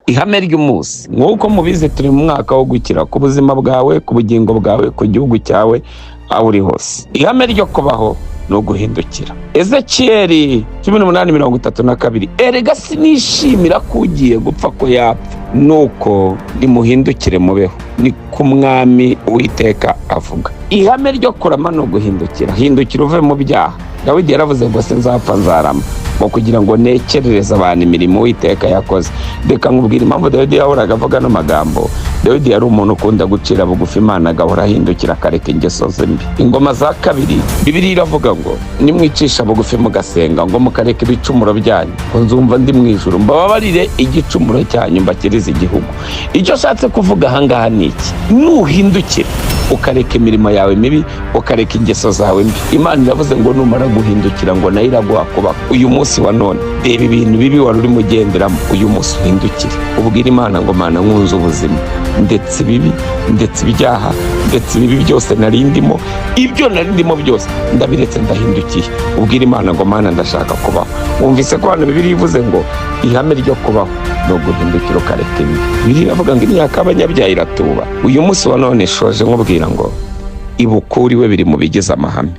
Ihame ry'umunsi, nk'uko mubizi, turi mu mwaka wo gukira ku buzima bwawe, ku bugingo bwawe, ku gihugu cyawe, aho uri hose. Ihame ryo kubaho ni uguhindukira. Ezekiyeli 18:32: "Erega sinishimira ko ugiye gupfa ko yapfa, nuko nimuhindukire mubeho, ni ku Mwami Uwiteka avuga." Ihame ryo kurama ni uguhindukira. Hindukira uve mu byaha. Dawidi yaravuze ngo: "Sinzapfa, nzarama, ngo kugira ngo nekerereze abantu imirimo Uwiteka yakoze." Reka nkubwire impamvu Dawidi yahoraga avuga ano magambo. Dawidi yari umuntu ukunda gucira bugufi Imana, agahora ahindukira, akareka ingeso ze mbi. Ingoma za Kabiri, Bibiliya iravuga ngo: "Nimwicisha bugufi mugasenga, ngo mukareka ibicumuro byanyu, ngo nzumva ndi mu ijuru, mbababarire igicumuro cyanyu, mbakirize igihugu." Icyo ashatse kuvuga ahangaha ni iki? Nuhindukira ukareka imirimo yawe mibi, ukareka ingeso zawe mbi, Imana iravuze ngo numara guhindukira, ngo nayo iraguha kubaho. Uyu munsi wa none, reba ibintu bibi wari urimo ugenderamo. Uyu munsi uhindukire, ubwire Imana ngo: "Mana, nkunze ubuzima, ndetse ibibi, ndetse ibyaha, ndetse ibibi byose nari ndimo, ibyo nari ndimo byose ndabiretse, ndahindukiye." Ubwire Imana ngo: "Mana, ndashaka kubaho." Wumvise ko hano Bibiliya ivuze ngo ihame ryo kubaho ni uguhindukira ukareka ibibi. Bibiliya iravuga ngo imyaka y'abanyabyaha iratuba. Uyu munsi wa none shoje nkubwira ngo ibukuriwe biri mu bigize amahame.